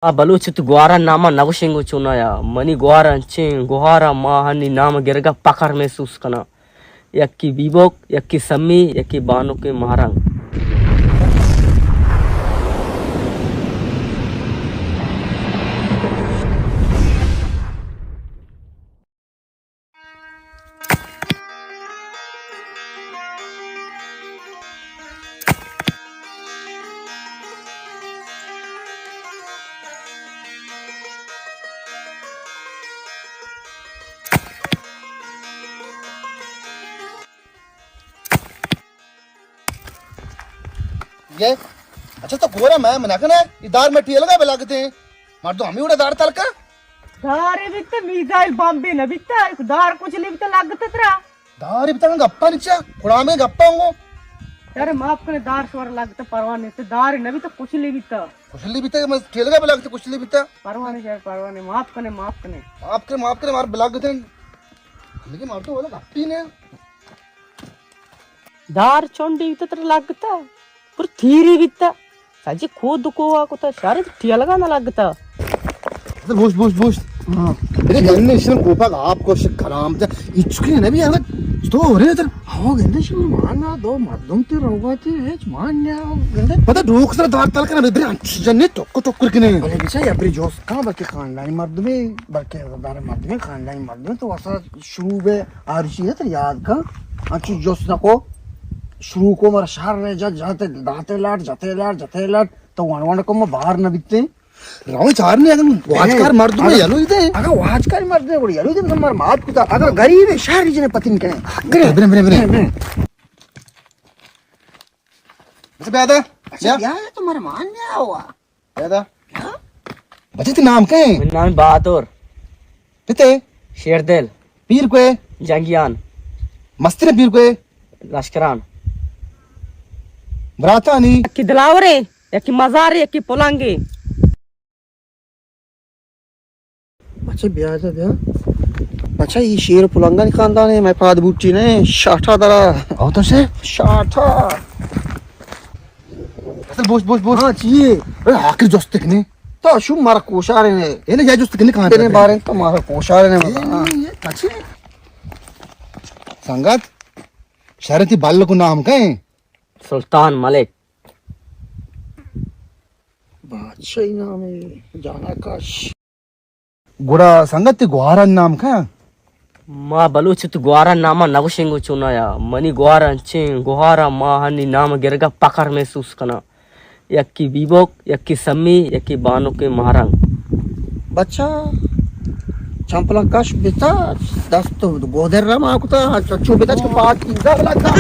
آ بلوچ تو گوارا ناما نگوشیں گو چونایا، منی گوار انچیں گوہارا ما ہنی نام گرگا پکر محسوس کناں۔ یکی بیبوک، یکی سمی، یکی بانوکیں مہرنگ۔ یہ؟ اچھا، تو گورا میں منع کنا، یہ دار میں ٹیل گا بلاگتے ہیں۔ مردم ہمیں اڑے دار تلکا؟ دار بیتا، میزائل بمبے نہ بیتا، دار کچھ نہیں بیتا لگتا ترا۔ دار بیتا گپا نیچا، کڑا میں گپا ہوں۔ یار معاف کنے، دار شور لگتا پرواہ نہیں، دار نہ بیتا کچھ نہیں بیتا۔ کچھ نہیں بیتا، میں ٹیل گا بلاگتے کچھ نہیں بیتا۔ پرواہ نہیں یار، پرواہ نہیں، معاف کنے، معاف کنے۔ معاف کنے، معاف کنے، مار بلاگتے ہیں۔ ہمیں کہ مار تو والا گپی نے۔ دار چونڈی بیتا ترا لگتا، پر تیری بیتا۔ سجی کو دکو آ کتا، شارے ٹیلگا نہ لگتا۔ بوشت، بوشت، بوشت۔ ہاں۔ میرے گندے شن کوپا آپ کو شک کرام تے۔ اچکی نہ بھی الگ تو ہو رہے تر۔ ہاں، گندے شن مانا دو مردم تے روگا تے، ہچ مان نیا گندے۔ پتہ ڈوک سر دار تل کنا، بے انچ جنے ٹک ٹک کر کنے۔ بلے بچا، یا پری جوست کہاں بلکہ خاندانی مردمے، بلکہ دار مردمے، خاندانی مردمے تو واسا شروع بے آرشی ہے تو یاد کن، انچو جست نکو، شروع کو مر شہر نے جا، جاتے داتے لاٹ، جاتے لاٹ، جاتے لاٹ، تو ون ون کو ما باہر نہ بیتے۔ راو چار نے اگر واجکار مردم اگر یلو دیتے۔ اگر واجکار مردم گڑی یلو دیتے، مر معاف کتا۔ اگر غریب ہے، شہر جنے پتن کنے۔ برے، برے، برے، برے۔ برے، برے۔ اچھا، بیا دا۔ اچھا، بیا۔ بیا، تمہارا مان نیا ہوا۔ پیدا؟ بچے، تئی نام کئے؟ منی نام بہادر۔ پتے؟ شیردل۔ پیر کوئے؟ جنگیان۔ مستر پیر کوئے؟ لشکران۔ براتانی؟ یکی دلاورے، یکی مزارے، یکی پلنگے۔ بچہ بیا دا بیا۔ بچہ ای شیر پلنگانی خاندان ہے، میں پاد بوٹی نے، شاٹا درا۔ او تو سے؟ شاٹا۔ اصل بوش، بوش، بوش۔ ہاں، چیے؟ اے، آخر جست کنے۔ تو شو مارا کوشارے نے۔ اے نے یا جست کنے کہاں تیرے تک؟ بارے تو مارا کوشارے نے اے بتا۔ نہیں، یہ کچھ ہے۔ سنگت، شرطی بل کو نام کئے؟ سلطان ملک۔ بادشاہی نام ہے، جانا کش۔ گڑا سنگت، تئی گوہارانی نام کئے؟ ما بلوچ تو گوہارانی ناما نگوشیں گو چونایا۔ منی گوہار انچیں گوہارا ما ہنی نام گرگا پکر محسوس کناں۔ یکی بیبوک، یکی سمی، یکی بانوکیں مہرنگ۔ بچہ، چمپلاں کش بیتا، دست گودر را ما کتا، چچو بیتا، چو پاک پیزا لگا۔